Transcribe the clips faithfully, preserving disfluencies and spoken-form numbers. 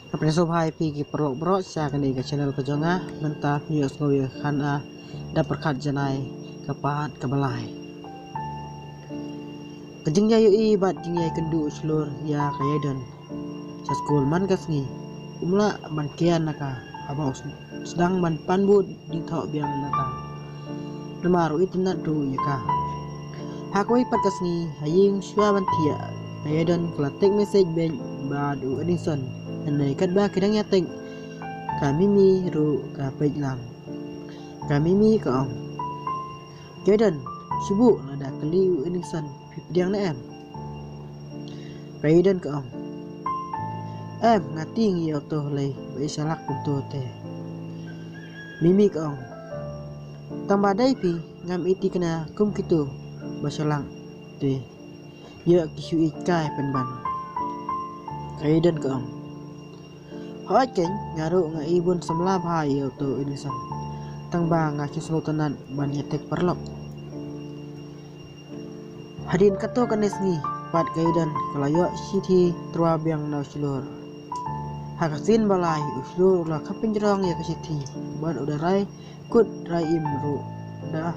Ka pynshai phi ki paralok baroh sha kane ka channel ka jong nga. Mynta phi ïohsngew ïa ka khana Da Pyrkhat Janai, ka part kaba lai. Ka jingïaid ïohi bad jingïaid kynduh u Shlur ïa ka Ïaidon sha skul man ka sngi. Um lah ban kiar na ka haba u sdang ban pan bud jingthoh biang na ka, namar u itynnad ruh ïa ka. Ha kawei pat ka sngi ha ïing shuwa ban thiah, ka Ïaidon ka la text message beit bad u Edingson. Hynrei katba ki dang ïa text, ka Mimi ruh ka peit lang. Ka Mimi ka ong, "Ïaidon, shu buh, lada kylli u Edingson phi pdiang ne em?" Ka Ïaidon ka ong, "Em, nga tieng ïa uto lei ba i shalak kumto te." Mimi ka ong, "Tang ba dei phi ngam i thikna kum kito ba shalak te. Ïa ki shu i kai pynban." Ka Ïaidon ka ong, "Hooid keiñ, nga ruh nga i bun samla bha ïa uto u Edingson. Tang ba nga shu sngewtynnad ban ïa text paralok." Hadien kato kane sngi pat ka Ïaidon ka la ïoh shithi tyrwa biang na u Shlur. Ha ka sien ba lai u Shlur u la khapngiah ïa ka shithi bad u da rai kut rai im ruh, da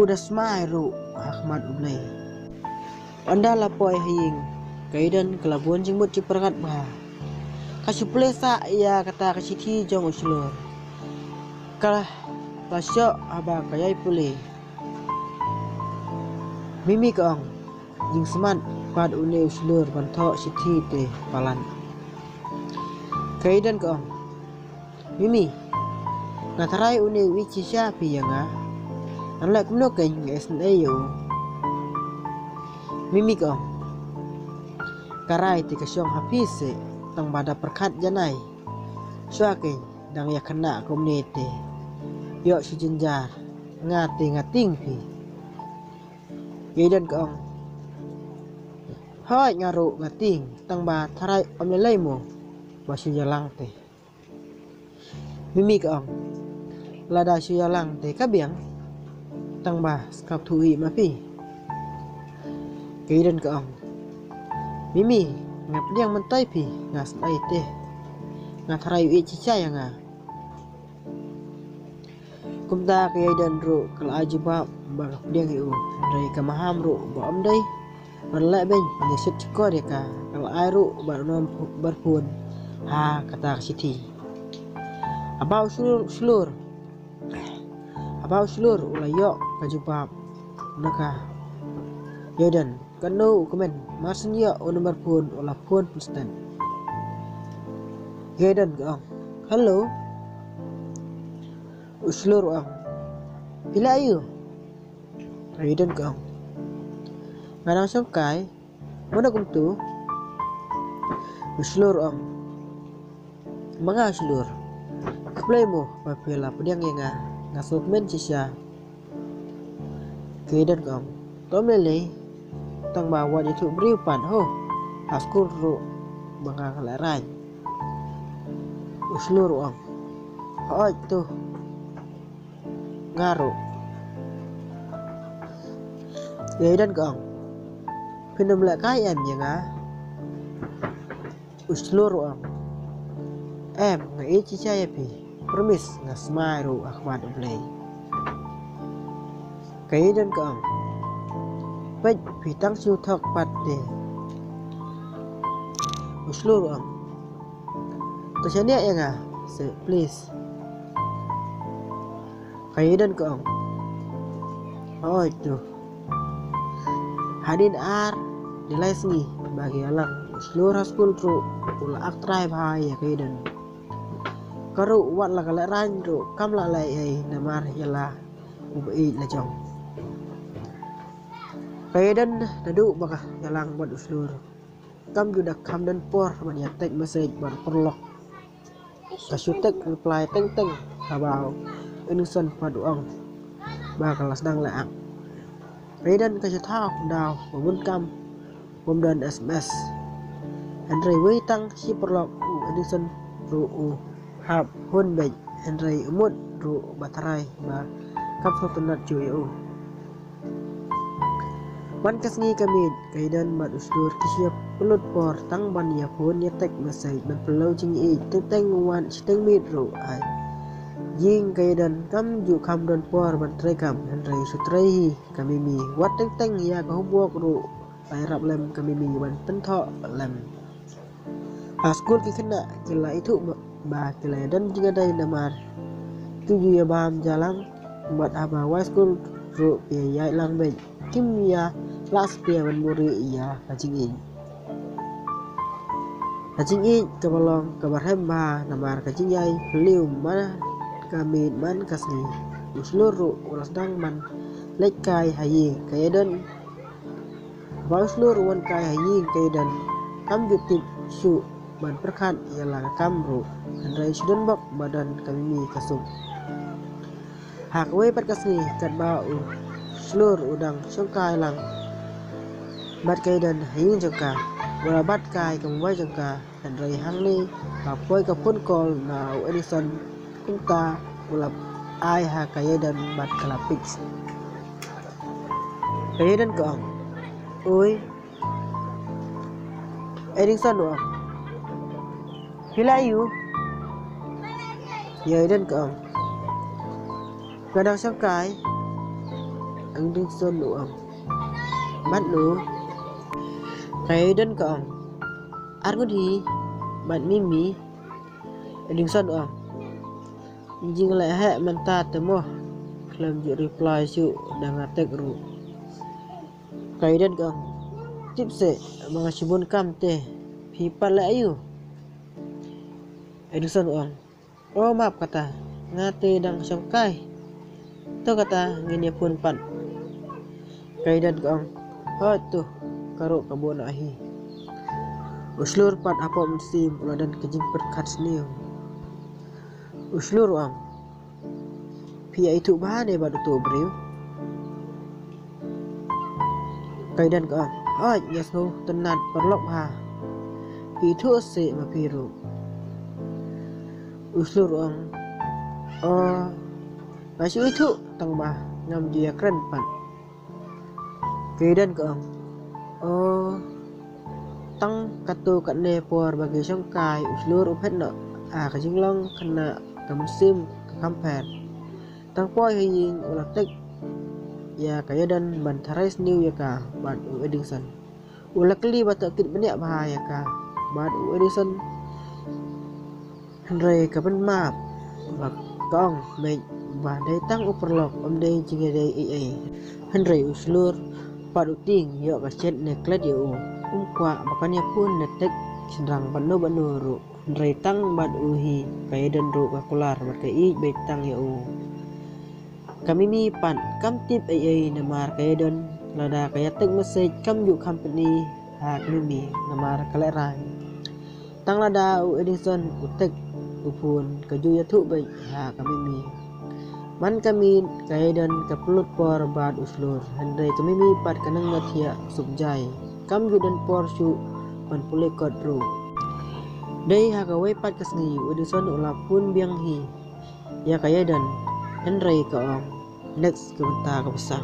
u da smai ruh ha khmat U Blei. Ynda la poi ha ïing, ka Ïaidon ka la bun jingmut jingpyrkhat bha. Ka shu pule sah ïa kata ka shithi jong u Shlur. Ka la shoh haba ka ïai pule. Mimi ka ong, "Jingsmat pat une u Shlur ban thoh shithi te palat." Ka Ïaidon ka ong, "Mimi, nga tharai une u ïeit shisha phi ïa nga. Ngan leh kumno keiñ, nga isynei ïa u." Mimi ka ong, "Ka rai te ka shong ha phi seh, tang ba da pyrkhat janai. Shuwa keiñ dang ïa khynnah kumne te, ïoh shu jynjar, nga te nga tieng phi." Ïaidon ka ong, "Hooid nga ruh nga tieng, tang ba tharai ym lei lei mo ba shu ïalang te." Mimi ka ong, "Lada shu ïalang te ka biang, tang ba sngap thuh ïa ma phi." Ka Ïaidon ka ong, "Mimi, nga pdiang myntoi phi, nga isynei te. Nga tharai u ïeit shisha ïa nga." Kumta ka Ïaidon ruh ka la ai jubab ba ka pdiang ïa u, hynrei ka maham ruh ba ym dei ban leh beiñ, ban ïa shit shkor ïa ka, ka la ai ruh bad u number phone ha kata ka shithi. Haba u Shlur, Shlur, haba u Shlur u la ïoh ka jubab na ka Ïaidon, kano u kmen, mar shen ïoh u number phone u la phone pynstet. Ïaidon ka ong, "Hello." U Shlur u ong, "Phi la aiu?" Ïaidon ka ong, "Nga dang shong kai. Mano kumtu?" U Shlur u ong, "Ma nga u Shlur. Khublei mo ba phi la pdiang ïa nga, nga sngewkmen shisha." Ka Ïaidon ka ong, "To ym lei lei, tang ba wat ïathuh briew pat ho, ha skul ruh ba nga ka lehraiñ." U Shlur u ong, "Hooid to, nga ruh." Ka Ïaidon ka ong, "Phin ym leh kai em ïa nga?" U Shlur u ong, "Em, nga ïeit shisha ïa phi. Promise, nga smai ruh ha khmat U Blei." Ka Ïaidon ka ong, "Peit, phi tang shu thok pat te." U Shlur u ong, "To shaniah ïa nga seh, please." Ka Ïaidon ka ong, "Hooid to." Hadien ar ne lai sngi ba ki ïalang, u Shlur ha skul ruh u la act trai bha ïa ka Ïaidon. Ka ruh wat la ka lehraiñ ruh kam lah leh ei ei namar ïa la u ba ïeit la jong. Ka Ïaidon naduh ba ka ïalang bad u Shlur, kam ju da kham don por ban ïa text message bad u paralok. Ka shu text reply teng teng haba u Edingson pat u ong ba ka la sdang leh act. Ka Ïaidon ka shu thaw daw ba bun kam bym don S M S. Hynrei wei tang shi paralok u Edingson ruh u hap hun beit, hynrei u mut ruh ba tharai ba kam sngewtynnad shuh ïa u. Wan ka sngi ka miet, ka Eden bad u Shlur ki shu ïa pynlut por tang ban ïa phone ïa text message ban pynlong jingïeit. Teng teng wan shiteng miet ruh ha ïing ka Eden kam ju kham don por ban trei kam, hynrei shu trei hi ka Mimi. Wat teng teng ïa ka homework ruh la ïarap lem ka Mimi ban pynthoh lem. Ha skul ki khynnah ki la ithuh ba ki la ïadon jingïadei namar ki ju ïabam ja lang, bad haba wai skul ruh ki ïaid lang beit. Kim ïa lah shuh ban buhrieh ïa ka jingïeit. Ka jingïeit kaba long kaba rhem bha namar ka jingïaid phylliew man ka miet man ka sngi. U Shlur ruh u la sdang ban leit kai ha ïing ka Eden. Haba u Shlur u wan kai ha ïing ka Eden, kam ju tip shuh ban pyrkhat ïa la ka kam ruh, hynrei shu don bok ba don ka Mimi ka suk. Ha kawei pat ka sngi katba u Shlur u dang shongkai lang bad ka Eden ha ïing jong ka, u la bat kai ka mobile jong ka. Hynrei hangne ka poi ka phone call na u Edison, kumta u la ai ha ka Eden bad ka la pick. Ka Eden ka ong, "Oi." Edison u ong, "Phi la ïoh?" Ka Eden ka ong, "Nga dang shongkai." Edison u ong, "Bad no?" Ka Eden ka ong, "Ar ngut hi bad Mimi." Edison u ong, "Jing leh heh mynta te mo, khlem ju reply shuh da nga text ruh." Ka Eden ka ong, "Tip seh ba nga shibun kam te, phi pat leh aïu?" Edison u ong, "O map kata, nga te dang shongkai. To kata ngin ïa phone pat." Ka Eden ka ong, "Hooid to, ka ruh ka bun ahi." U Shlur pat hapoh mynsiem u la don ka jingpyrkhat sniew. U Shlur u ong, "Phi ïa ithuh bha ne bad uto u briew?" Ka Eden ka ong, "Hooid, nga sngewtynnat paralok bha. Phi ithuh seh ma phi ruh." U Shlur u ong, "O, nga shu ithuh tang ba ngam ju ïa kren pat." Ka Eden ka ong, "O, tang katto katne por ba ki shongkai u Shlur u phet noh ha ka jinglong khynnah, ka mynsiem ka kham pher. Tang poi ha ïing u la text ïa ka Eden ban tharai sniew ïa ka bad u Edison. U la kylli ba tohkit bniah bha ïa ka bad u Edison. Hynrei ka ban map ba ka ong beit ba dei tang u paralok, ym dei jingïadei ei ei." Hynrei u Shlur pat u tieng ïoh ka chat ne klet ïa u. Um kwah ba kan ïa phone ne text shynrang bad no bad no ruh. Hynrei tang bad u hi ka Eden ruh ka kular bad ka ïeit beit tang ïa u. Ka Mimi pat kam tip ei ei namar ka Eden lada ka ïa text message kam ju kham pyni ha ka Mimi namar ka lehrain. Tang lada u Edison u text u phone ka ju ïathuh beit ha ka Mimi. Man ka miet ka Eden ka pynlut por bad u Shlur, hynrei ka Mimi pat ka nang ïathiah suk jai. Kam ju don por shuh ban pule kot ruh. Dei ha kawei pat ka sngi u Edison u la phone biang hi ïa ka Eden, hynrei ka ong, "Next ka bynta ka basa."